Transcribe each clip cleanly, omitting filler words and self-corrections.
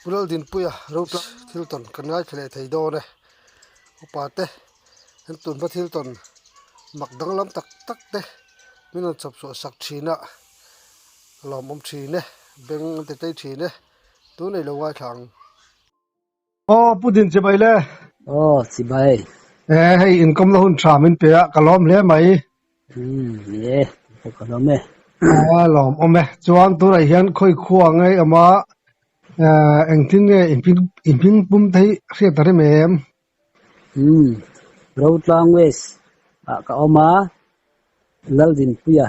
Pu Laldinpuia Rotla thil tawn kan ngaithla leh thei dawn e. Upa te an tunhma thil tawn mak danglam tak tak te min rawn chhawp chhuah sak thin a, lawmawm thin e, beng an ti tlei thin e, tun ei lo ngaithla ang. Aw Pu Din chibai le. Aw chibai. E hei inkawmna hun tha min pe a ka lawm hle mai. Umm ni e, ka lawm e. A lawm awm e. Chuan tunah hian khawi khua ngei awm a, engtin nge i hming pum te hi hriat a rem em? Umm Rotlang West ah ka awm a, Laldinpuia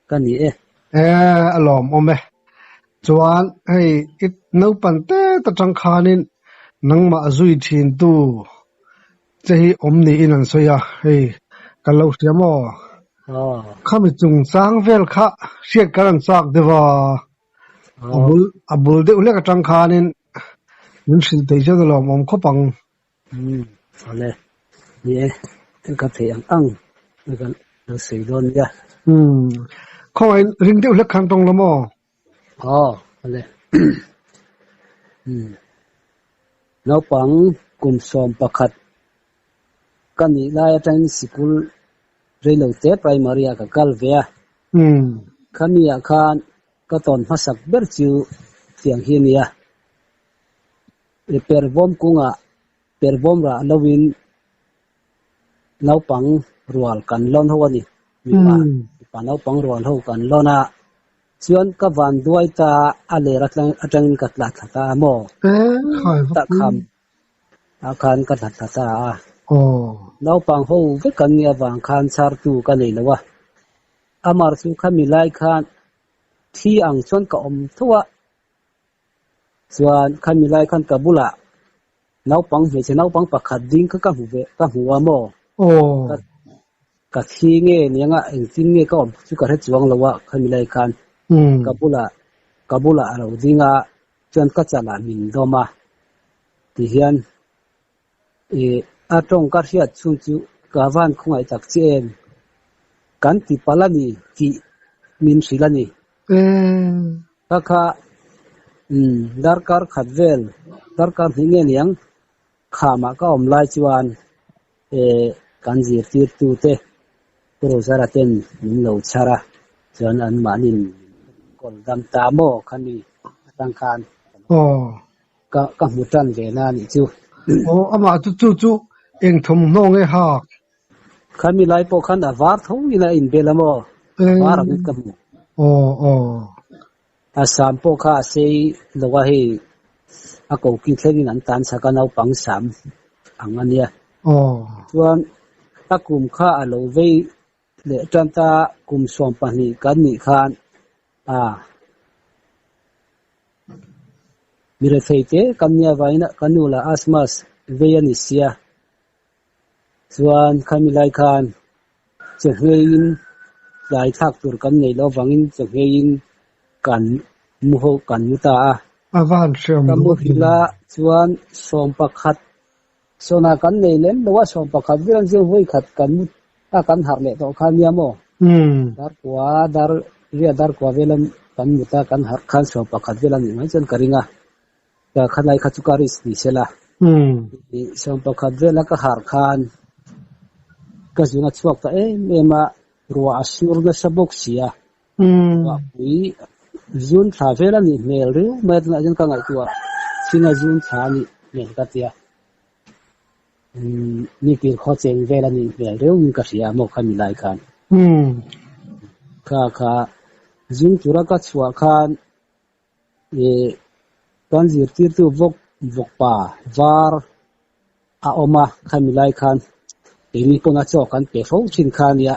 ka ni e. E a lawm awm e. Chuan hei i naupang tet atang khanin nangmah zui thintu che hi awm niin an sawi a, hei ka lo hria maw? Khami chungchang vel kha hriat kan an chak deuh a, a bul a bul deuh hlek atang khanin min hrilh theih chuan a lawmawm khawp ang. Umm awle, ni e, ka theih ang ang ka lo sawi dawn nia. Umm, khawngaih ring deuh hlek khan tawng lo maw? Aw, awle. Umm, naupang kum 11 ka nih lai atangin sikul reilo te primary ah ka kal ve a. Umm. Khami ah khan ka tawn hmasak ber chu tiang hi a nia. Pervawm kungah pervawm rah loin naupang rual kan lawn ho a ni. Mipa mipa naupang rual ho kan lawn a, chuan ka van duai ta a ler atangin ka tla thla ta a maw? Tah kham ah khan ka tla thla ta a. Naupang ho vek an nih avang khan chhartu ka nei lo a. Amar chu khami lai khan thi ang chuan ka awm tho a. Chuan khami lai khan ka bulah naupang hmeichhe naupang pakhat ding kha ka hmu ve ka hmu a maw? Aw. Ka thi nge niang a engtin nge ka awm chu ka hre chuang lo a khami lai khan ka bulah ka bulah a lo ding a chuan ka chalah min dawm a tihian ih a tawng ka hriat chhung chu ka van khawngaih tak che em kan ti palh a ni tih min hrilh a ni. Kha kha umm darkar khat vel darkar hnih nge niang khamah ka awm lai chuan eh kan zirtirtu te Pu Rozara ten min lo chhar a chuan anmahnin min kawl dam ta maw khami atang khan ka ka hmu tan ve na anih chu. Aw amah chu chu chu eng thawmhnaw nge hak? Khami lai pawh khan a var tho in a inbel a maw? A var angin ka hmu. Aw aw. A sam pawh kha a sei lo a hei a koki thlengin an tan chak a naupang sam ang a nia. Aw. Chuan a kum kha a lo vei leh tan ta kum 12 kan nih khan a mi rethei te kan nia vain ka nu lah asthma vei a ni sia. Chuan khami lai khan chawhmeiin tlai thlak tur kan nei loh avangin chawhmeiin kan mu ho kan mu ta a. A van hriam Ka mu hrilh a chuan 11 sawna kan nei lem lo a 11 vel an zir vawi khat kan mu a kan harh leh tawh kha nia maw? Dar kua dar ria dar kua vela kan mut a kan harh khan 11 vel a nih mai chuan ka ring a. Ka khanai kha chu ka risk ni sela. 11 vela ka harh khan ka zung a chhuak ta em em a, ruah a sur nasa bawk si a. Ruah pui zun thla vel a nih hmel riau mai a tunah hian ka ngaihtuah thin a zun thla a nih hmel ka tia. Ni tir khaw cheng vel a nih hmel riau in ka hria a maw khami lai khan. Kha kha zung tura ka chhuah khan Ih kan zirtirtu vawk vawkpa var a awm a khami lai khan keini pawn a chaw kan pe fo thin kha a nia.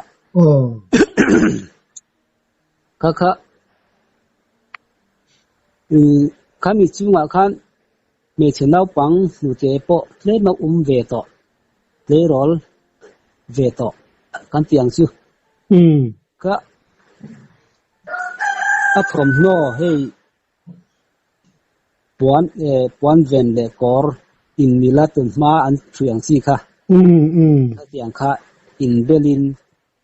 Kha kha ih khami chungah khan hmeichhe naupang hnute pawh tlem a um ve tawh tleirawl ve tawh kan tih ang chu. Ka A thawmhnaw hei puan eh puan ven leh kawr in mila tun hma an ṭhui ang chi kha. Khatiang kha in belin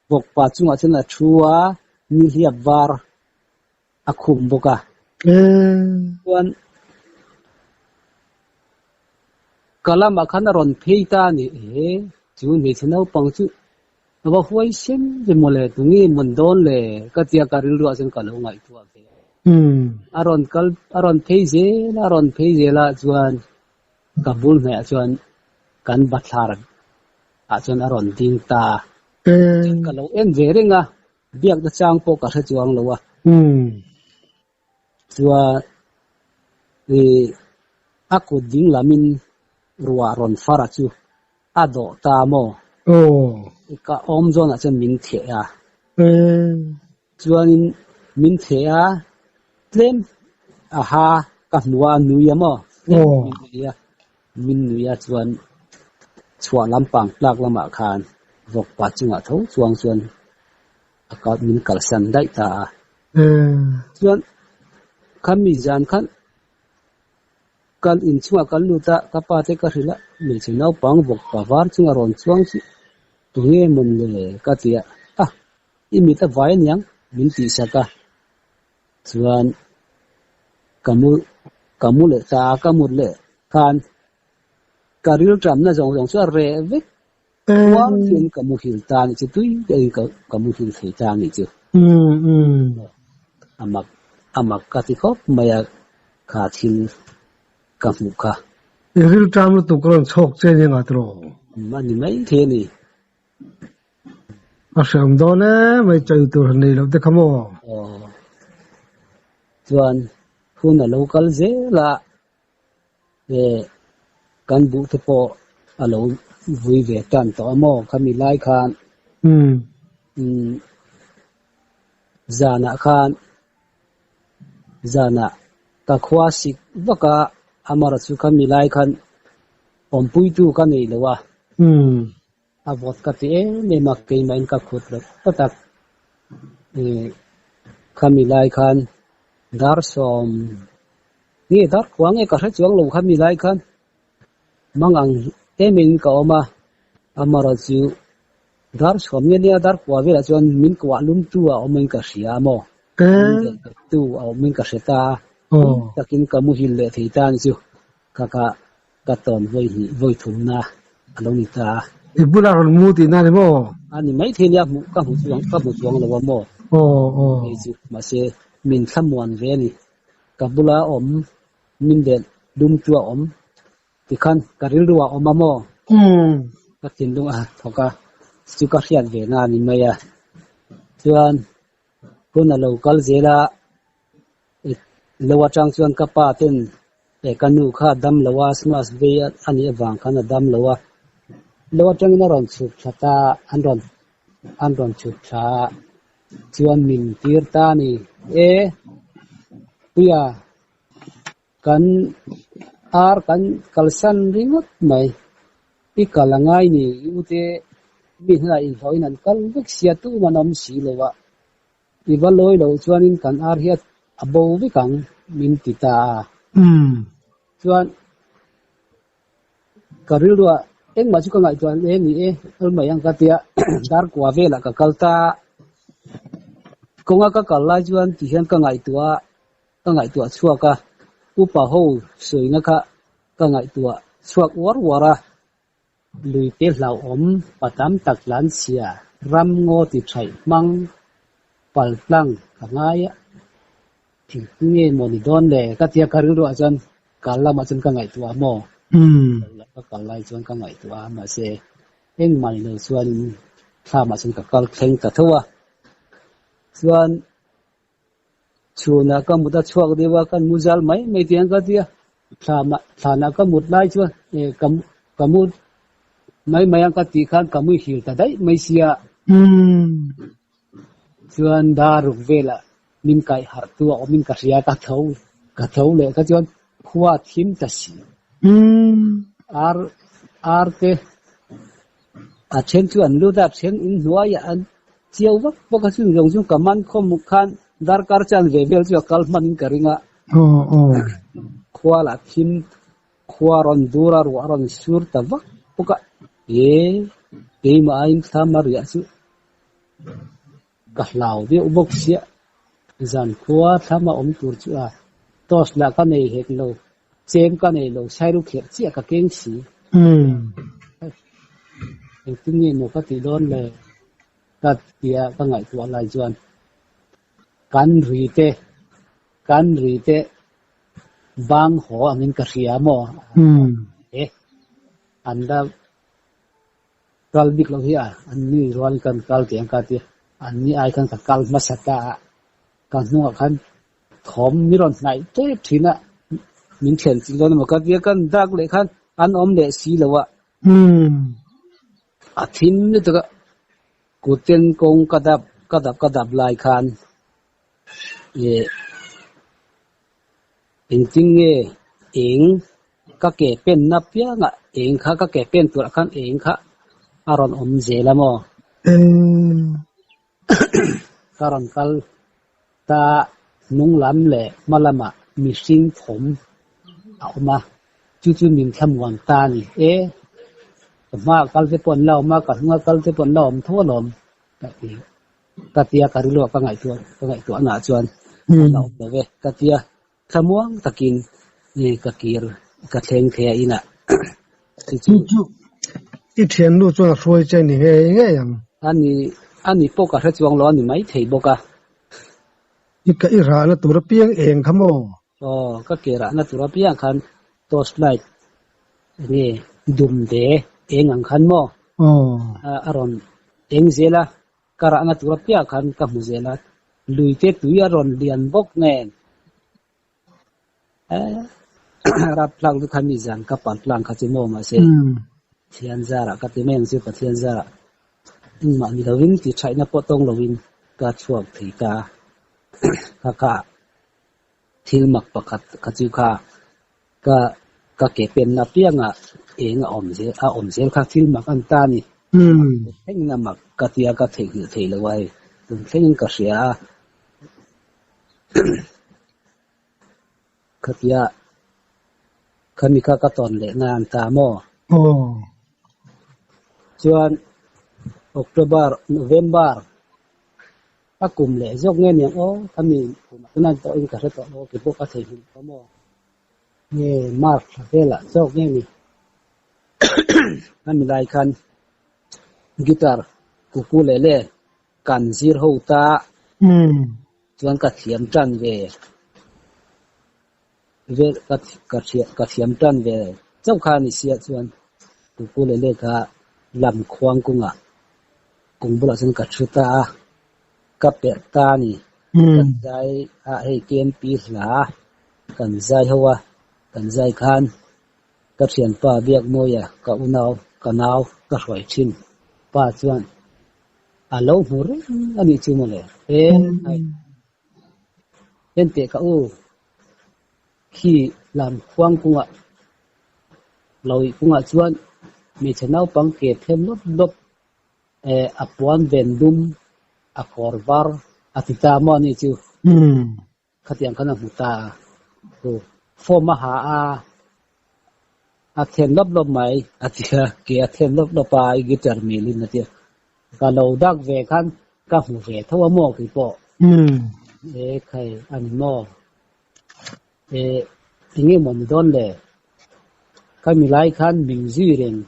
vawkpa chungah chuan a thu a, nihliap var a khum bawk a. Chuan. Ka lamah khan a rawn phei ta a ni. Ehe, chu hmeichhe naupang chu a va huai sem ve mawle, tunge mawn dawn le? Ka tia ka rilruah chuan ka lo ngaihtuah ve a. A rawn kal, a rawn phei zel a, a rawn phei zel a chuan ka bul hnaihah chuan kan bathlar ah chuan a rawn ding ta a. Chuan ka lo en ve reng a, biakna chang pawh ka hre chuang lo a. Chuan ih a kut ding lamin ruah rawn far a chu a dawh ta maw? Ka awm zawnah chuan min theh a. Chuanin min theh a, tlem a ha ka hmu a, a nui a maw? Tlem min nui a, min nui a chuan chhuah lampang tlak lamah khan vawkpa chungah tho chuang chuan a kal min kalsan daih ta a. Chuan khami zan khan kal inchungah kan lut a, ka pa te ka hrilh a, hmeichhe naupang vawk pa var chunga rawn chuang chu tunge mawn le ka ti a, ah i mit a vai aniang min tih sak a. Chuan ka mu ka mu leh ta a, ka mut leh khan ka rilṭamna zawng zawng chu a reh vek. Khuar hian ka muhil ta anih chu, tui deuhin ka muhil thei ta anih chu. A mak, a mak ka ti khawp mai a, kha thil ka hmuh kha. I rilṭam lutuk rawn chhawk che nia ngat rawh. A ni mai thei a ni. A hreawm dawn e mai chawi tur han nei loh te kha maw? Aw. Chuan hun a lo kal zel a, Kan buh te pawh a lo vui ve tan tawh a maw khami lai khan zanah khan zanah ka khua sik vak a amara chu khami lai khan awmpuitu ka nei lo a a vawt ka ti em em a keimahin ka khut lo phawt a khami lai khan dar sawm nge dar khua nge ka hre chuang lo khami lai khan mang ang em em in ka awm a amarawh chu dar sawm nge nia dar kua velah chuan min kuah lum tu a awm in ka hria a maw min delh bet tu a awm in ka hre ta a takin ka muhil leh thei ta a ni chu ka ka Ka tawn vawi hnih vawi thumna a lo ni ta a. I bulah rawn mu tihna a ni maw? A ni maithei nia hmuh ka hmu chuang ka hmu chuang lo a maw? Aw aw. Hei chu mahse min thlamuan ve a ni. Ka bula awm min delh dum chu a awm tikhan ka rilru a awm a maw? Ka thinlung a thawk a chu ka hriat ve na a ni mai a. Chuan hun a lo kal zel a. Lo atang chuan ka pa ten eh ka nu kha a dam lo a, Xmas vei a nih avang khan a dam lo a. Lo atangin a rawn chhuk thla ta a, an rawn an rawn chhuk thla a, chuan min tir ta a ni. E Puia, kan ar kan kalsan ringawt mai, i kal a ngai ni, i ute mi hnenah inhlawhin an kal vek sia tum an awm si lo a. I va lawi loh chuanin kan ar hi a bo vek ang min ti ta a. Chuan ka rilruah engmah chu ka ngaihtuah e ni e, kal mai ang ka tia dar kua velah ka kal ta a. Kawnga ka kal lai chuan tihian ka ngaihtuah a, ka ngaihtuah chhuak a, upa ho sawina kha ka ngaihtuah chhuak uar uar a. Luite hlauhawm pa tam tak tlanchhia ram ngaw ti thaih hmang paltlang ka ngai a, engtin nge maw ni dawn le ka tia ka rilruah chuan kal lamah chuan ka ngaihtuah a maw? Ka kal lai chuan ka ngaihtuah a mahse engmah ni lo chuanin thlamah chuan ka kal thleng ta tho a, chuan Chhunah ka mut a chhuak deuh a, kan mu zal mai mai tih ang ka ti a. Thlamah, thlanah ka mut lai chuan eh ka ka mu mai mai ang ka tih khan ka muihil ta daih mai sia. Chuan daruk velah min kaih harh tu a awmin ka hria ka tho ka tho leh kha chuan khua a thim ta si. Ar ar te a then chu an lut a, a then inhnuaiah an Chiau vak vak a chun zawng chu ka man khawm khan darkar chan ve vel chu a kal hman in ka ring a. Khua lah thim khua rawn dur a ruah rawn sur ta vak bawk a. E keimah aiin thlam a riah chu ka hlau deuh bawk sia. Zan khua thlam a awm tur chu a torch lah ka nei hek lo, chem ka nei lo, sairu kherh chiah ka keng si. Engtin nge maw ka tih dawn le ka tia ka ngaihtuah lai chuan kan ri te kan ri te bang haw angin ka hria maw e an la kal bik loh hi a an ni rual kan kal tih ang ka tia an ni ai khan ka kal hmasa ta a ka hnungah khan thawm mi rawn hnaih tep thin a min thlen chilh dawn emaw ka tia kan dak leh khan an awm leh si lo a a thim lutuk a kuten kawng ka dap ka dap ka dap lai khan ih engtin nge eng ka ke pen na piang ah eng kha ka ke pen tur ah khan eng kha a rawn awm zel a maw ka rawn kal ta hnung lam leh hma lamah mihring thawm a awm a chu chu min thlamuan ta a ni e ka hmaah kal te pawh an la awm a ka hnungah kal te pawh an la awm tho alawm ka ti ka tia ka rilru ah ka ngaihtuah ka ngaihtuah naah chuan an la awm lo ve ka tia thlamuang takin ka kir ka thleng thei a inah chu chu chu i thiannu chuan a hruai che ni ngei ngei ang. Ani ani pawh ka hre chuang lo a ni maithei bawk a. I ka i rahna tur apiang eng kha maw? Aw, ka ke rahna tur apiang khan torch light enge dum ve eng ang khan maw? Aw. A rawn eng zel a, ka rahna tur apiang khan ka hmu zel a, lui te tui a rawn lian bawk nen. Rapthlak chu kha mi zan ka pal tlang kha chu maw mahse Pathian zarah ka ti mai ang chu Pathian zarah engmah ni lovin ti thaihna pawh tawng lovin ka chhuak thei ta kha kha thil mak pakhat kha chu kha ka ka ke penna piangah eng a awm zel a awm zel kha thil mak an ta a ni thlengin a mak ka tia ka theihnghilh thei lo a hei tun thlengin ka hria a. Khatia khami kha ka tawn leh na an ta maw? Aw. Chuan October, November a kum leh zawk nge niang aw khami kumah chuan an tawhin ka hre tawh lo ki pawh ka theihnghilh tawh maw? Nge March thla velah zawk nge ni? Khami lai khan guitar ukulele Kan zir ho ta chuan ka thiam tan ve ve ka ka thiam tan ve chauh kha a ni sia chuan ukulele kha lam khuang kungah kung bulah chuan ka thu ta a ka perh ta a ni kan zai a hei KMP hla kan zai ho a kan zai khan ka thianpa Biakmawia ka unau ka nau ka hruai thin pa chuan. A lo hmu reng a nih chu mawle. He hai. En teh ka u. Khi lam khuang kungah lo ih kungah chuan hmeichhe naupang ke them lawp lawp eh a puan ven dum a kawr var a ti ta maw a nih chu. Khatiang khan a hmu ta a, chu form a ha a, a then lawp lawp mai a ti a, ke a then lawp lawp a i guitar mil in a ti a, ka lo dak ve khan ka hmu ve tho a maw kei pawh e khai a ni maw e enge maw ni dawn le khami lai khan min zui reng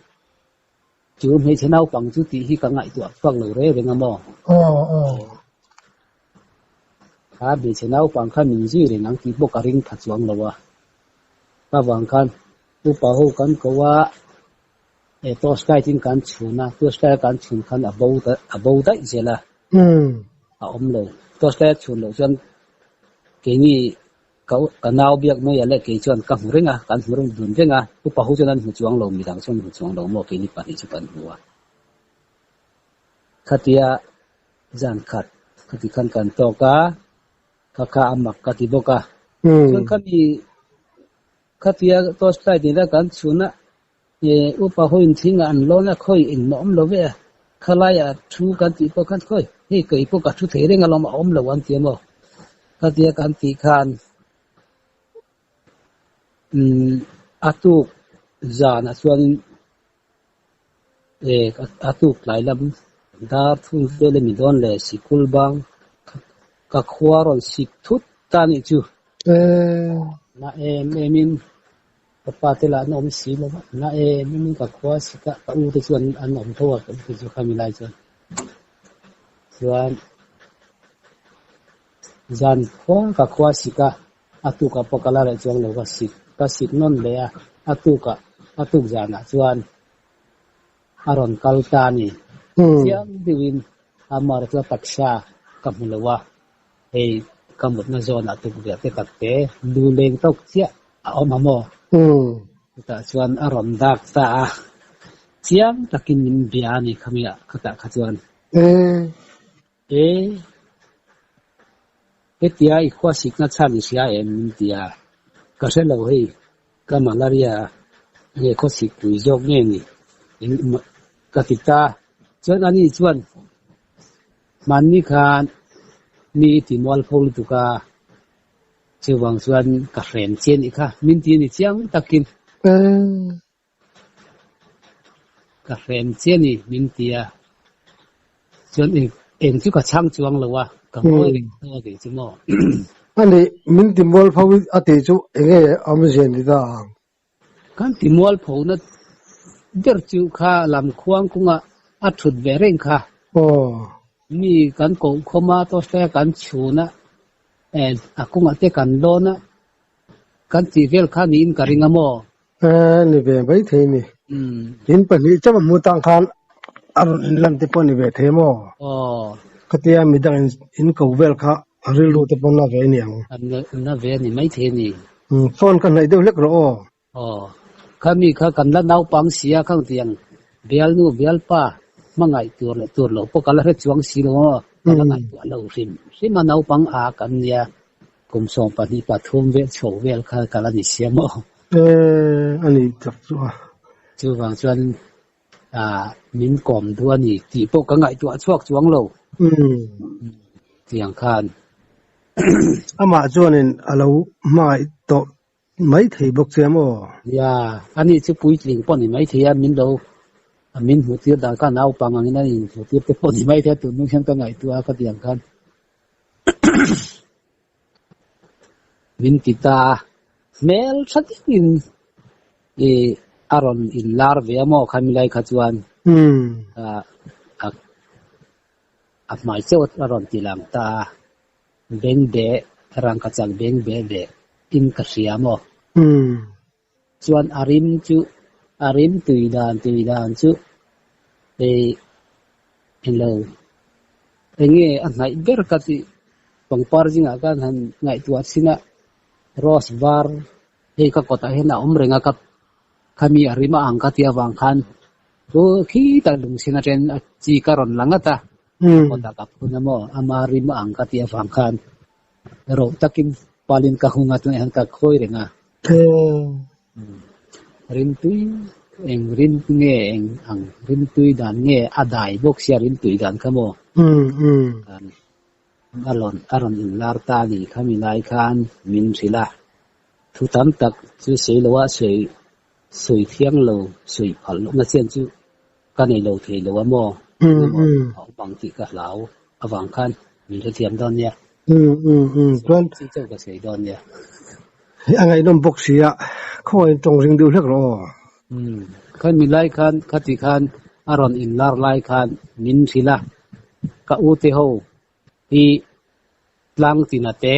Chu hmeichhe naupang chu tih hi ka ngaihtuah chhuak lo reng reng a maw? Aw aw. Kha hmeichhe naupang kha min zui reng ang tih pawh ka ring tha chuang lo a. Ka vang khan upa ho kan ko a, e torch light in kan chhun a, torch light a kan chhun khan a bo a bo daih zel a. A awm lo. Torch light a chhun loh chuan keini Ka ka nau biak mai a leh kei chuan ka hmu reng a, kan hmu reng dun reng a, upa ho chuan an hmu chuang lo, midang chuan an hmu chuang lo maw keini pahnih chu kan hmu a. Khatia zan khat khati khan kan tawk a, kha kha a mak ka ti bawk a. Chuan khami khatia torch light nena kan chhun a, Upa ho in thing ah an lawn a, khawi engmah awm lo ve a, khalai ah thu kan tih pawh khan khawi hei kei pawh ka thu thei reng alawm a awm lo an ti a maw? Khatia kan tih khan umm a tuk zan ah chuanin a tuk tlai lam dar thum vel a ni dawn le sikul bang ka khua rawn sik thut ta a nih chu. Na em em in. Ka pa te lah an awm si lo va, na em em in ka khua sik a, ka u te chu an an awm tho a, ka u te chu khami lai chuan. Chuan zan khua ka khua sik a, a tukah pawh ka la reh chuang lo ka sik ka sik nawn leh a, a tukah a tuk zanah chuan a rawn kal ta a ni. Chiang deuhin amaherawhchu chu a taksa ka hmu lo a, hei ka mutna zawnah tukverh te tak te lu leng tawk chiah a awm a maw? Chutah chuan a rawn dak ta a, chiang takin min bia a ni khami ah khatah kha chuan. E, hetia i khua sikna chhan i hria em min ti a, ka hre lo hei ka malaria nge khawsik pui zawk nge ni ka ti ta. Chuan ani chuan hmanni khan mi i ti mual pho lutuk a, chuvang chuan ka hrem che anih kha min ti a ni chiang takin. Ka hrem che a ni min ti a, chuan eng eng chu ka chhang chuang lo a, ka ngawi reng tho a kei chu maw. A nih, min ti mualpho a tih chu eng nge awmzia ni ta ang? Kan ti mualpho na ber chu kha lam khuang kungah a thut ve reng kha. Aw. Mi kan koh khawm a, tawhlai kan chhun a, a kungah te kan lawn a, kan tih vel kha niin ka ring a maw? E, ni ve mai thei ni. In pahnih chauh a hmu tang khan a rawn inlan te pawh ni ve thei maw? Aw. Khatia midang in in ko vel kha a rilru te pawh na ve a ni ang. Na ve a ni mai thei a ni. Phone ka hnaih deuh hlek rawh aw. Aw. Khami kha kan la naupang si a khang tiang bialnu bialpa hmangaih tur leh tur loh pawh ka la hre chuang si lo aw. Ka la ngaihtuah lo hrim hrim a naupang a kan nia. Kum 23 vel chho vel kha ka la ni sia maw? Eh, a ni tak chu a. Chuvang chuan ah min kawm duh a ni tih pawh ka ngaihtuah chhuak chuang lo. Tiang khan. Amah chuanin a lo hmangaih tawh mai thei bawk che maw? Nia, ani chu puitling pawh ni mai thei a, min lo min hmuh tir dan kha naupang angin a inhmuh tir te pawh ni mai thei a, tunlung hian ka ngaihtuah a ka tiang khan. Min ti ta a, hmel tha deuhin ih a rawn inlar ve a maw khami lai kha chuan a hmai chauh a rawn ti lang ta a, beng beh rangka chak beng beh leh in ka hria maw? Chuan a rim chu a rim tui dan tui dan chu ih englo enge a hnaih ber ka tih pangpar zingah khan han ngaihtuah chhin a rose var hei ka kawtah hian a awm reng a ka khami a rim a ang ka tih avang khan chu khitah lungchhin atangin a chi ka rawn la ngat a kawtah ka phun a maw ama rim a ang ka tih avang khan Ro takin palin ka hung a tunah hian ka khawi reng a. Rimtui eng rim nge eng ang rimtui dan nge a dai bawk sia rimtui dan kha maw? A rawn a rawn inlar ta a ni khami lai khan min hrilh a. Thu tam tak chu sawi lo a sawi sawi thiang lo sawi phal lohna chian chu ka nei lo thei lo a maw? Engemaw a awm ang tih ka hlau avang khan min hrethiam dawn nia. Chuan Chi chauh ka sawi dawn nia. A ngaihnawm bawk si a, khawngaih tawng ring deuh hlek rawh aw. Khami lai khan khati khan a rawn inlar lai khan min hrilh a, ka u te ho hi tlang tina te,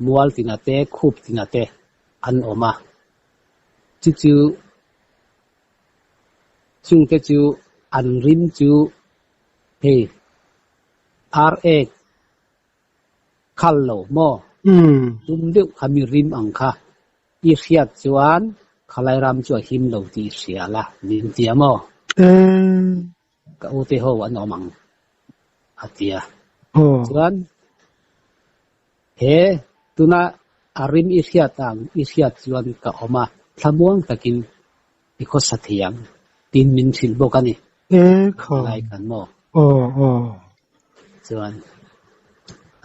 mual tina te, khup tina te an awm a, chu chu Chungte chu an rim chu hei ar ek khal lo maw? Tum deuh kha mi rim ang kha i hriat chuan khalai ram chu a him lo tih i hria la min ti a maw? Ka u te ho an awm ang a ti a. Chuan he tuna a rim i hriat ang i hriat chuan ka awm a thlamuang takin I khawsa thei ang tiin min hrilh bawk a ni. E kha. Lai kan maw? Aw aw. Chuan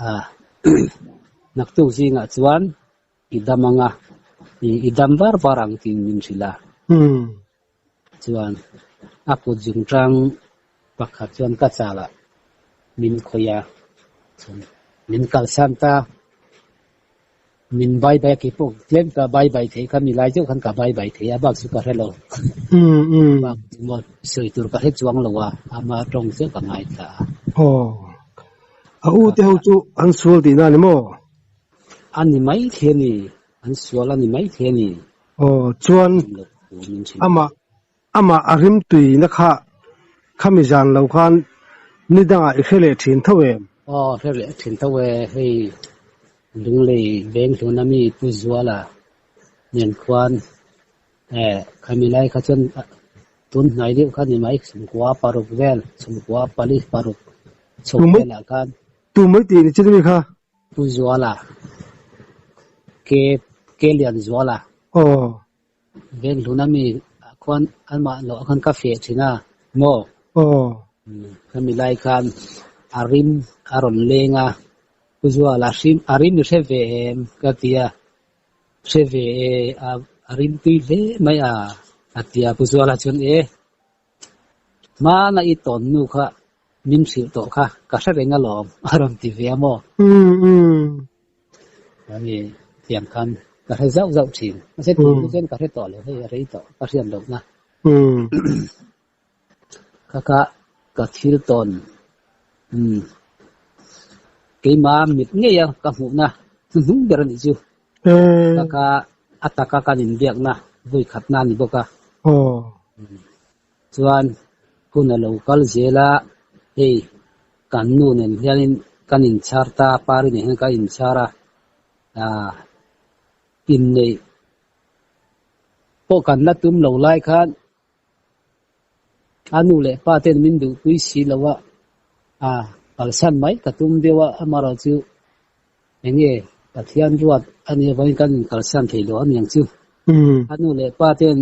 a naktuk zingah chuan i dam ang a, i dam var var ang tiin min hrilh a. Chuan a kut zungtang pakhat chuan ka chalah min khawih a, chuan min kalsan ta. Min bai bai a keipawh tlem ka bai bai thei kha mi lai deuh khan ka bai bai thei a bak chu ka hre lo. Bak engmaw sawi tur ka hre chuang lo a, ama tawng chiah ka ngaithla a. Aw, a u te ho chu an sual tihna a ni maw? A ni mai thei a ni, an sual a ni mai thei a ni. Aw, chuan amah amah a rimtuina kha khami zan lo khan ni dangah i hre leh thin tho em? Aw, hre leh thin tho e, hei Lunglei veng hluna mi Pu Zuala nen khuan eh khami lai kha chuan tun hnai deuh kha ni mai chhungkua paruk vel chhungkua pali paruk chho velah khan Tu mai tih ni chin mi kha? Pu Zuala ke ke Lian Zuala Aw. Veng hluna mi khuan anmah loh khan ka feh thin a maw? Aw. Khami lai khan a rim a rawn leng a, Pu Zuala hrim a rim i hre ve em? ka ti a, hre ve e, a rim tui hle mai a, a ti a, Pu Zuala chuan e, hmana i tawn nu kha min hrilh tawh kha ka hre reng alawm a rawn ti ve a maw? Ani tiang khan ka hre zauh zauh thin. Mahse tun chu chuan ka hre tawh lo hei a rei tawh ka hriat lohna. Kha kha ka thil tawn umm keima mit ngei a ka hmuhna hnuhnung ber a nih chu. Kha kha a taka kan inbiakna vawi khatna a ni bawk a. Chuan hun a lo kal zel a, hei kan nu nen hianin kan inchhar ta, Pari nen hian kan inchhar a, aah inneih pawh kan la tum lo lai khan a nu leh pa ten min duhpui si lo a, aah kalsan mai ka tum deuh a, amaherawhchu enge Pathian ruat a nih avangin kan inkalsan thei lo aniang chu. A nu leh pa ten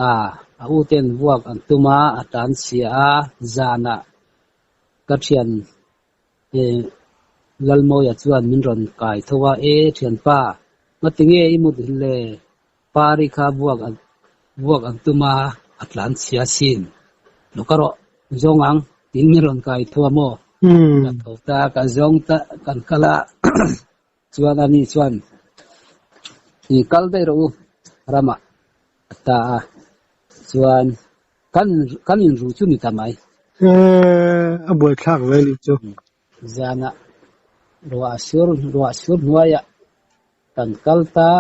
A, a u ten vuak an tum a, a tan chhia a, zanah ka thian Lalmawia chuan min rawn kai tho a, E thianpa, ngatinge i mut le, Pari kha vuak vuak an tum a, a tlan chhia sin, lo ka rawh zawng ang tiin min rawn kai tho a maw? Ka tho ta, ka zawng ta, kan kal a. Chuan ani chuan, I kal daih rawh u, ramah a ta a. Chuan kan kan inru chu ni ta mai. Eee, a buaithlak ve anih chu. Zanah ruah sur ruah sur hnuaiah kan kal ta,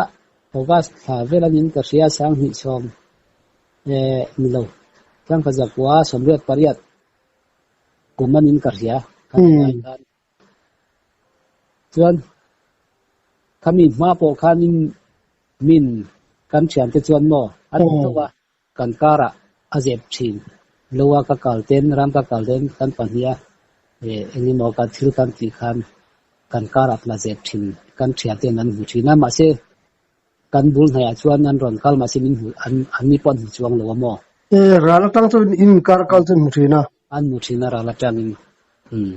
August thla vel anin ka hria sanghnih sawm eh ni lo, Tlangkha zakua sawmriat pariat kum anin ka hria kha ti lai khan. Chuan khami hma pawh khanin min kan thiante chuan maw an ti tho a, kan karah a zep thin lo a, ka kal ten ram ka kal ten kan pahnih a eh eng emaw kan thil kan tih khan kan karah tla zep thin kan thianten an hmu thin a, mahse kan bul hnaiah chuan an rawn kal mahse min hmu an an ni pawh an hmu chuang lo a maw. Eh ral atang chuan in kar kal chu an hmu thin a. An hmu thin a ral atangin umm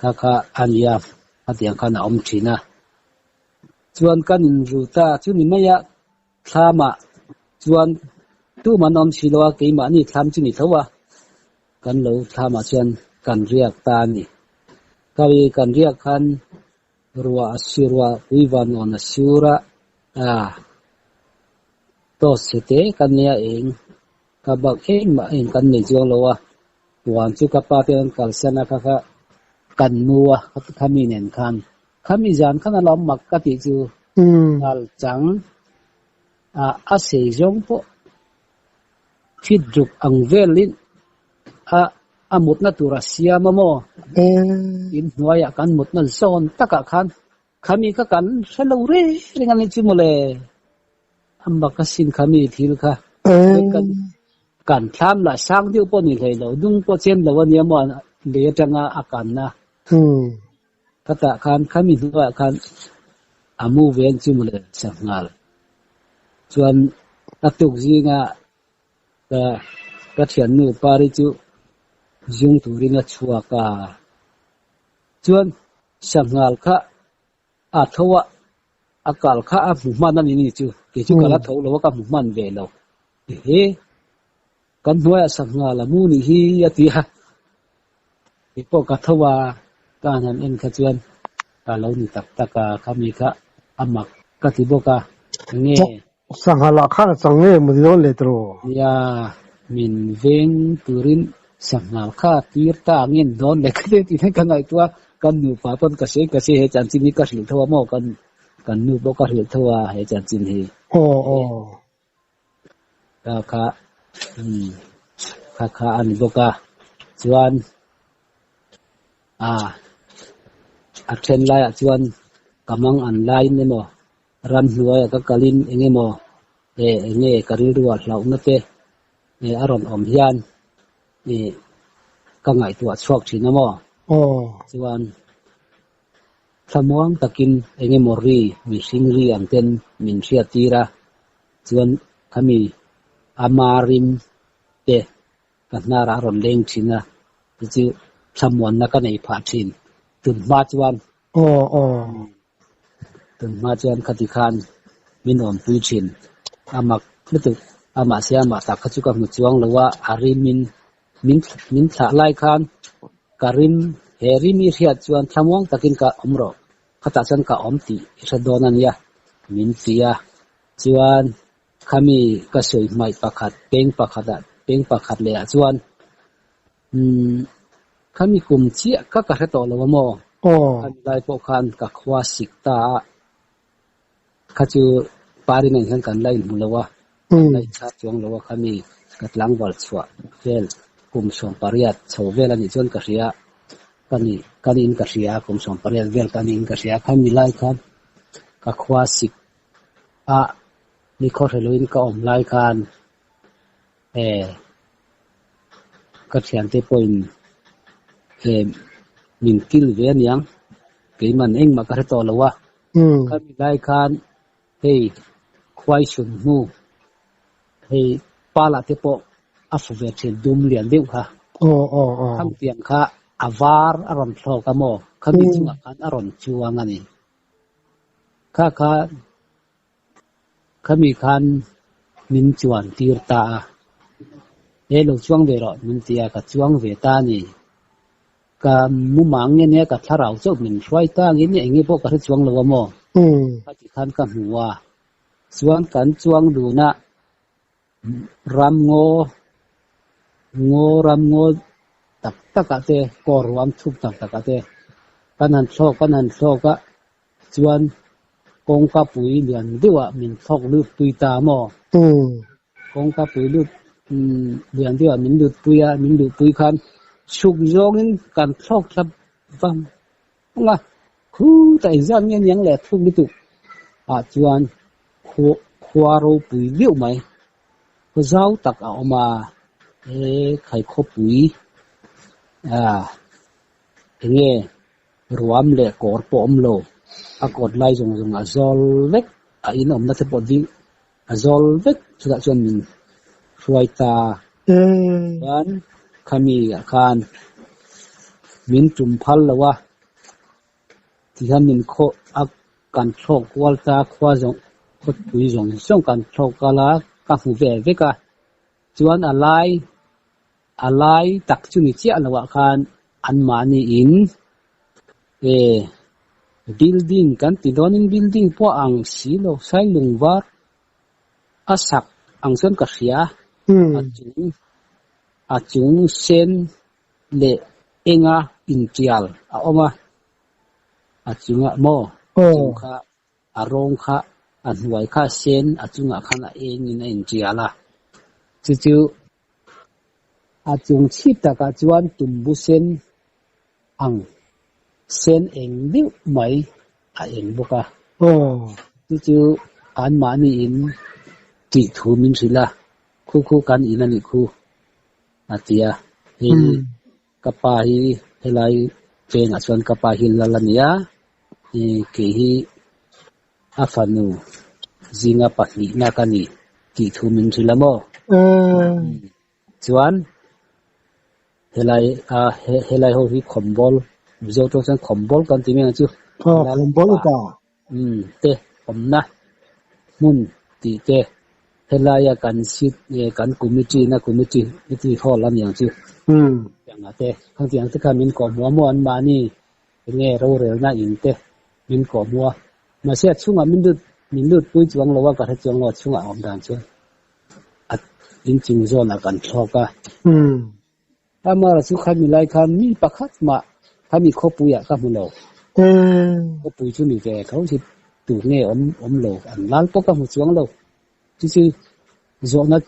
kha kha a nia khatiang khan a awm thin a. Chuan kan inru ta chu ni mai a, thlamah chuan tumah an awm si lo a, keimahni thlam chu ni tho a, kan lo thlamah chuan kan riak ta a ni. Kari kan riak khan Ruah a si ruah pui van awn a sur a, ah toss chhe te ka nia eng ka bak engmah eng kan nei chuang lo a, puan chu ka pa te an kalsan a kha kha kan mu a khami nen khan khami zan khan a lo mak ka tih chu nghal chang ah a sei zawng pawh fit ruk ang velin a a mutna tur a siam a maw? In hnuaiah kan mutna zawn takah khan khami kha kan hre lo reng reng a ni chu mawle. A mak asin khami thil kha. Kan kan thlam lah sang deuh pawh ni hlei lo, dung pawh chen lo a nia maw lei atanga a kanna. Khatah khan khami hnuaiah khan a mu ve ang chu mawle sanghal. Chuan a tuk zinga Ka ka thiannu Pari chu zung turin a chhuak a, chuan sanghal kha a tho a, a kal kha a hmu hman a ni ni chu, kei chu ka la tho lo a, ka hmu hman ve lo. Ehe, kan hnuaiah sanghal a mu nih hi a ti a, kei pawh ka tho a, ka han en kha chuan. A lo ni tak tak a, khami kha a mak ka ti bawk a, enge? Sangha lah khan a chang nge maw ni dawn le tiraw? Nia, min veng turin sanghal kha tir ta ang in dawn le ka ti tih hian ka ngaihtuah a, kan nupa pawn ka sawi ka sawi he chanchin hi ka hrilh tho a maw, kan kan nu pawh ka hrilh tho a he chanchin hi. Aw aw. Kha kha umm kha kha a ni bawk a, chuan a a then laiah chuan ka mang an laiin emaw ramhnuaiah ka kalin eng emaw eh eng nge ka rilruah hlauhna te eh a rawn awm hian ih ka ngaihtuah chhuak thin a maw chuan thlamuang takin eng emaw ri mihring ri ang ten min hriat tir a chuan khami ama rim te ka hnarah a rawn leng thin a, chu chu thlamuanna ka nei phah thin. Tun hma chuan Aw aw. Tun hma chuan khati khan min awmpui thin. A mak lutuk a, mahse amah tak kha chu ka hmu chuang lo a, a rimin min min thlah lai khan ka rim, he rim i hriat chuan thlamuang takin ka awm rawh, khatah chuan ka awm tih i hre dawn a nia, min ti a. Chuan Khami ka sawi hmaih pakhat peng pakhatah peng pakhat leh ah chuan umm khami kum chiah kha ka hre tawh lo a maw? Khami lai pawh khan ka khua sik ta a, kha chu Parin ah hian kan la inhmu lo a, kan la inchhar chuang lo a, khami ka tlangval chhuah vel kum 18 chho vel a nih chuan ka hria, ka nih ka niin ka hria, kum 18 vel ka niin ka hria, khami lai khan ka khua sik a ni khawhreluin ka awm lai khan he ka thiante pawhin he min kil ve aniang keiman engmah ka hre tawh lo a khami lai khan hei khuai sun hnu hei pala te pawh a fu ve thin dum lian deuh kha khang tiang kha a var a rawn thlawk a maw khami chungah khan a rawn chuang a ni. Kha kha khami khan min chuan tir ta a, he lo chuang ve rawh min ti a, ka chuang ve ta a ni. Ka mumang nge nia ka thlarau chauh min hruai ta ang in eng nge pawh ka hre chuang lo a maw? Kha ti khan ka hmu a, chuan kan chuang dun a, ram ngaw ngaw ram ngaw tak tak ah te kawr ruam thuk tak tak ah te kan han thlawk kan han thlawk a chuan kawngka pui lian deuh ah min thlawk lut pui ta maw kawngka pui lut lian deuh ah min lut pui a min luh pui khan chhuk zawng in kan thlawk thla vang vang a khutah engzat nge niang leh thuk lutuk ah chuan Khua ropui viau mai, khaw zau tak a awm a, he khaikhawpui ah enge ruam leh kawr pawh a awm lo, a kawt lai zawng zawng a zawl vek, a in awmna te pawh ding a zawl vek chutah chuan min hruai ta chuan khami ah khan min tum phal lo a. Tihian min khaw a kan thlawk kual ta khua zawng khawpui zawng zawng kan thlawk kal a ka hmu ve vek a chuan a lai a lai tak chu ni chiah loh ah khan anmahni in eh building kan ti dawn in building pawh a ang si lo sailung var a sak ang chuan ka hria a chung a chung sen leh enga intial a awm a, a chungah maw chung kha a rawng kha a hnuai kha a sen a chungah khan a engin a intial a, chu chu a chung chhip takah chuan tumbu sen ang sen eng deuh mai a eng bawk a, chu chu anmahni in tih thu min hrilh a, khu khu kan in a nih khu. A ti a, hei ka pa hi helai vengah chuan ka pa hi lal a ni a, kei hi a fanu zinga pahnihna ka ni tih thu min hrilh a maw? Chuan helai a helai ho hi khawmbawl Mizo tawng chuan khawmbawl kan ti mai ang chu. Khawmbawl upa. Te awmna hmun tih te helaia kan seat kan committee na committee committee hall a ni ang chu tiang ah te khang tiang te kha min kawh hmuh a maw an mahni enge rorelna in te Min kawh hmu a, mahse a chhungah min lut min lut pui chuang lo a, ka hre chuang lo a chhungah a awm dan chuan a inchung zawnah kan thlawk a. Amara chu khami lai khan mi pakhat mah khami khawpuiah ka hmu lo. Khawpui chu ni ve tho si tur nge awm awm lo an lal pawh ka hmu chuang lo. Chu chu zawhna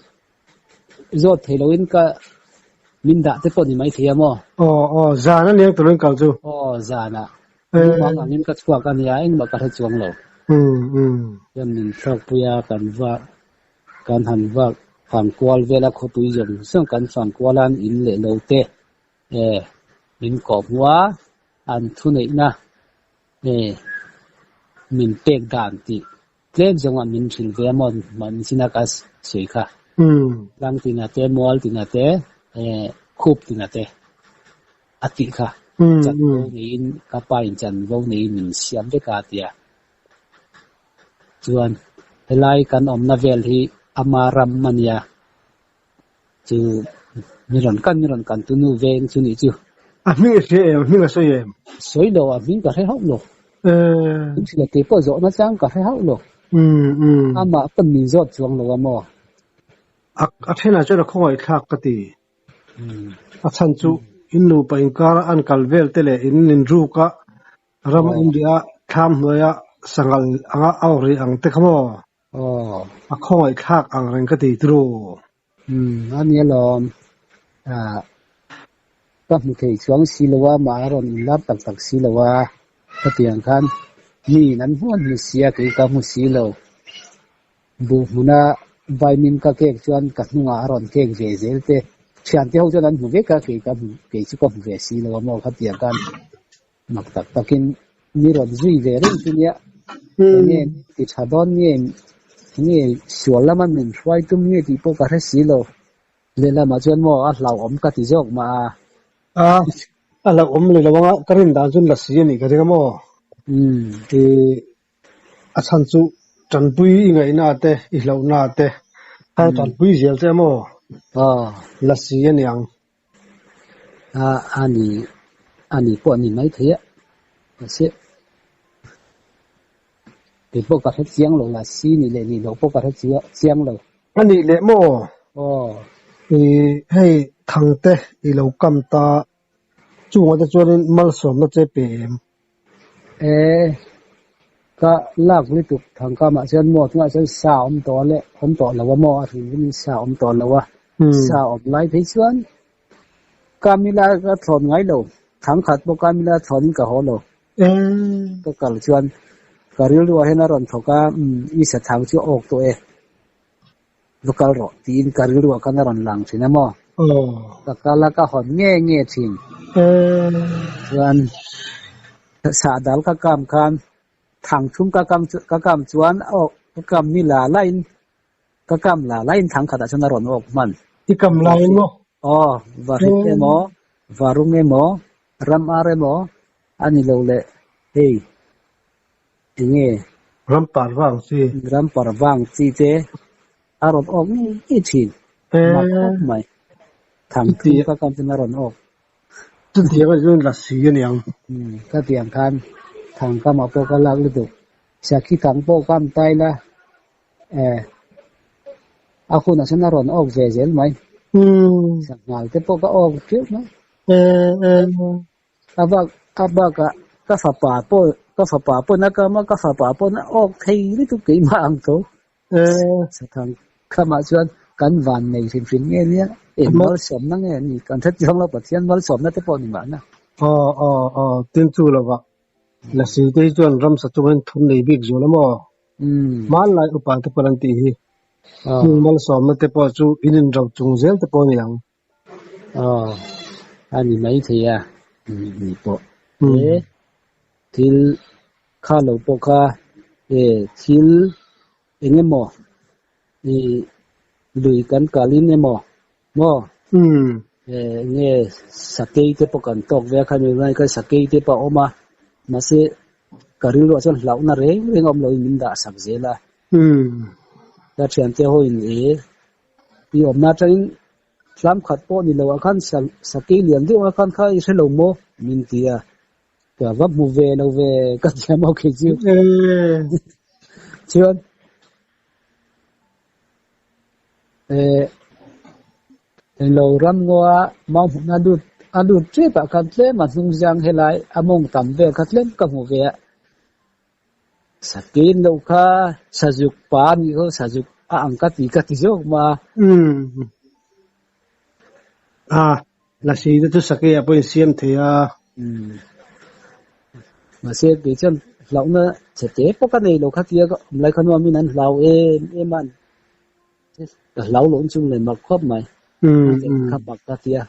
zawt thei loin ka min dah te pawh ni mai thei a maw? Aw aw zan a niang turin kal chu. Aw zanah mumang angin ka chhuak a nia engmah ka hre chuang lo. Chuan min thlawkpui a kan va kan han va fang kual vel a khawpui zawng zawng kan fang kual a an in leh lo te eh min kawh hmu a an thuneihna eh min pek dan tih Tlem zawngah min hrilh ve a maw mahni china ka sawi kha. Tlang tina te, mual tina te, khup tina te a tih kha. Chanvo neiin ka pa in chanvo neiin min siam vek a tia. Chuan helai kan awmna vel hi ama ram a nia. Chu mi rawn kan mi rawn kan tu nu veng chu nih chu. A hming i hria em? A hming a sawi em? Sawi lo, a hming ka hre hauh lo. Min hrilh a kei pawh zawhna chang ka hre hauh lo. Amah pawn min zawt chuang lo a maw? A thenah chuan a khawngaih thlak ka ti. A chhan chu in nupa inkara an kal vel te leh in inruk a, ram a inriah a, thlam hnuaia sangal anga a awk rih ang te kha maw? Aw. A khawngaih thlak ang reng ka ti turu. Umm a nia lawm. Ah ka hmu thei chuang si lo a, mah a rawn inlar tak tak si lo a. Khatiang khan mi in an hmuan hmu si a, kei ka hmu si lo. Buh hmuna vaimin ka kek chuan ka hnungah a rawn kek ve zel te. Thiante ho chuan an hmu vek a, kei ka hmu kei chu ka hmu ve si lo a maw khatiang khan. Mak tak takin mi rawn zui ve reng chu nia, enge ti tha dawn nge, enge sual lama min hruai tum nge tih pawh ka hre si lo. Lehlamah chuan maw a hlauhawm ka ti zawk mah a. A, a hlauhawm leh lo anga ka rin dan chuan la si a nih ka ring a maw? I a chhan chu tanpui i ngaihna te, i hlauhna te kha tanpui zel che a maw? La si a niang. A a ni a ni pawh a ni maithei a mahse kei pawh ka hre chiang lo la si nih leh nih loh pawh ka hre chiang lo. A nih leh maw? Aw. I hei Thangte i lo kam ta chungah te chuanin malsawmna che pe em? E ka lak lutuk Thangkamah chuan maw tunah chuan sa awm tawh leh awm tawh lo a maw a hrim hrimin sa awm tawh lo a sa awm lai phei chuan Kamila ka thlawn ngai lo Thangkhat pawh Kamila thlawnin ka haw lo ka kal chuan ka rilruah hian a rawn thawk a umm i sa thang chu a awk tawh e. Va kal rawh tiin ka rilruah khan a rawn lang thin a maw? Ka kal a, ka hawn nge nge thin. Chuan sahdal ka kam khan thang thum ka kam ka kam chuan aw ka kam ni la lain ka kam la lain thang khatah chuan a rawn awk hman. I kam laiin maw? Aw, va hrit emaw, va rung emaw, ram ar emaw a ni lo le hei. Enge? Ram par vang chi. Ram par vang chi te a rawn awk ngei ngei thin. Mak khawp mai. Thang thum ka kam chuan a rawn awk. Chutiang a chuan la si a niang. Umm ka tiang khan thang kamah pawh ka lak lutuk. Sakhi thang pawh kam tai la eh a hunah chuan a rawn awk ve zel mai. Sanghal te pawh ka awk teuh mai. A bak a bakah ka fapa pawh ka fapa pawn a kam a, ka fapa pawn a awk thei lutuk keimah ang tho. Sathang khamah chuan kan van nei hrim hrim nge nia, eng malsawmna nge a ni kan hre chiang lo, Pathian malsawmna te pawh ni mahna. Aw aw aw, tin chu lovah Lasi te hi chuan ramsa chungin thum nei bik zual a maw? Hmanlai upa te pawh an tih hi. Chung malsawmna te pawh chu in inro chung zel te pawh a ni ang. Aw, a ni mai thei a, ni pawh. He thil kha lo pawh kha e thil eng emaw i lui kan kalin emaw maw e nge sakei te pawh kan tawk ve a khami lai khan sakei te pawh a awm a, mahse ka rilruah chuan hlauhna reng reng a awm loin min dah sak zel a. Ka thiante hoin e I awmna atangin tlam khat pawh ni lo ah khan sakei lian deuh ah khan kha i hre lo maw? Min ti a. Ka va hmu ve lo ve ka thiam ho khi chu. Chuan eh englo ram ngaw a mau hmuhna lut a lut tep ah khan tlem a hnung zang helai a mawng tam vel kha tlem ka hmu ve a. Sakin lo kha sazuk pa a nih khaw sazuk a ang ka ti ka ti zawk ma. Umm. A lasi te chu sakei ah pawh insiam thei a. Umm. Mahse kei chuan hlauhna chhe te pawh ka nei lo kha tia ka awm lai kha nuamin an hlau em em a. Ka hlau loh chung leh mak khawp mai. Umm. Kha mak ka tia.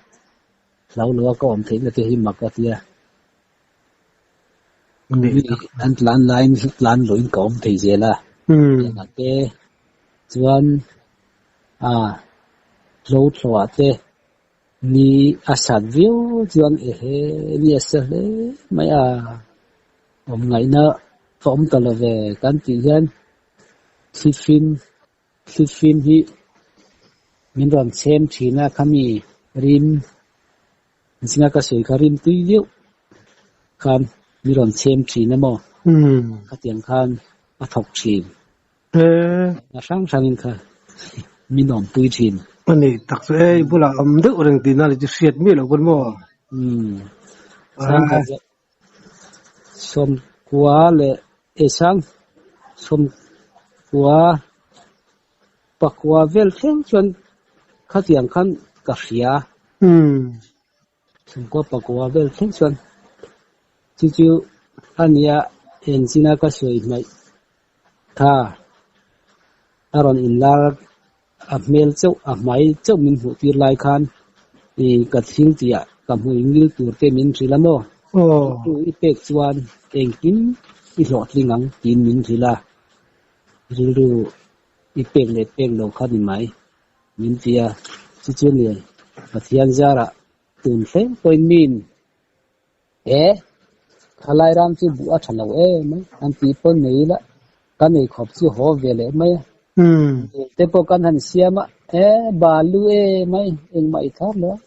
Hlau lo a ka awm theihna te hi mak ka tia. Mi an tlan laiin tlan loin ka awm thei zel a. Engah te chuan a hlo thlawh ah te ni a sat viau chuan ehe ni a sa hle mai a. Awm ngaihna ka awm ta lo ve kan tih hian thlifim Thlifim hi min rawn chhem thin a, khami rim zinga ka sawi kha rim tui viau khan min rawn chhem thin a maw? Khatiang khan a thawk thin. A hrang hrangin kha min awmpui thin. A ni tak chu e, i bulah awm deuh reng tihna ni chu hriat miah loh pawn maw? Sangkhat Sawmkua leh Esang sawmkua pakua vel thleng chuan khatiang khan ka hria. Sawmkua pakua vel thleng chuan chu chu a nia engchina ka sawi hmaih kha a rawn inlar A hmel chauh, a hmai chauh min hmuh tir lai khan i ka thil tih ah ka hmui ngil tur te min hrilh a maw? Rilru i pek chuan engkim i hlawhtling ang tiin min hrilh a, rilru i pek leh pek lo kha ni mai min ti a, chu chu ni Pathian zarah tun thleng pawhin min He thalai ram chu buh a tha lo em a, an tih pawn nei ila ka nei khawp chu haw ve leh mai a. Te pawh kan han siam a, he balu e mai engmah i thar lo a,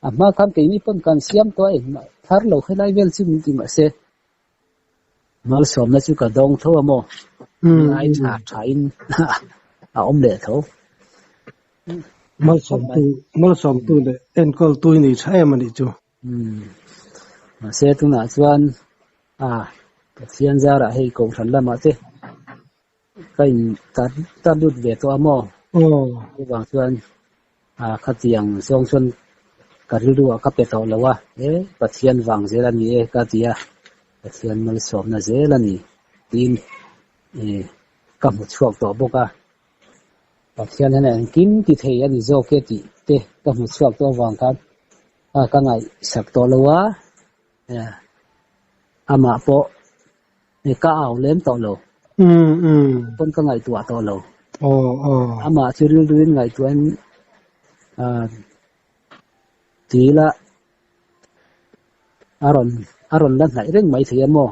a hma khan keini pawn kan siam tawh a engmah thar lo helai vel chu min ti mahse malsawmna chu ka dawng tho a maw, mi ai tha tha in a awm leh tho. Malsawmtu malsawmtu leh enkawltu i nei tha em a nih chu. Umm mahse tunah chuan a Pathian zarah hei kohhran lamah te ka in tar tar lut ve tawh a maw? Chuvang chuan a khatiang zawng chuan ka rilru ah ka pe tawh lo a, he Pathian vang zel a ni e ka ti a, Pathian malsawmna zel a ni tiin ih ka hmu chhuak tawh bawk a. Pathian hian engkim ti thei a ni zawk e tih te ka hmu chhuak tawh avang khan a ka ngaihsak tawh lo a, amah pawh ka au lem tawh lo, pawn ka ngaihtuah tawh lo. Amah chu rilruin ngaihtuahin ti ila a rawn a rawn la hnaih reng maithei a maw?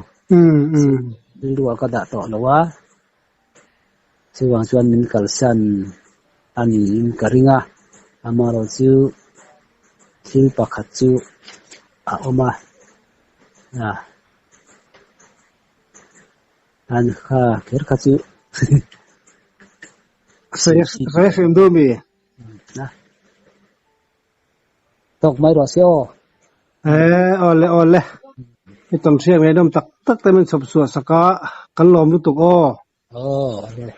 Rilruah ka dah tawh lo a. Chuvang chuan min kalsan a niin ka ring a, amaherawh chu thil pakhat chu a awm a, an kha kher kha chu Sawi hrim duh mi? Tawk mai rawh se aw. Eh, awle awle. I tawn hriat ngaihnawm tak tak te min chhawp chhuah sak a, kan lawm lutuk aw. Aw, awle.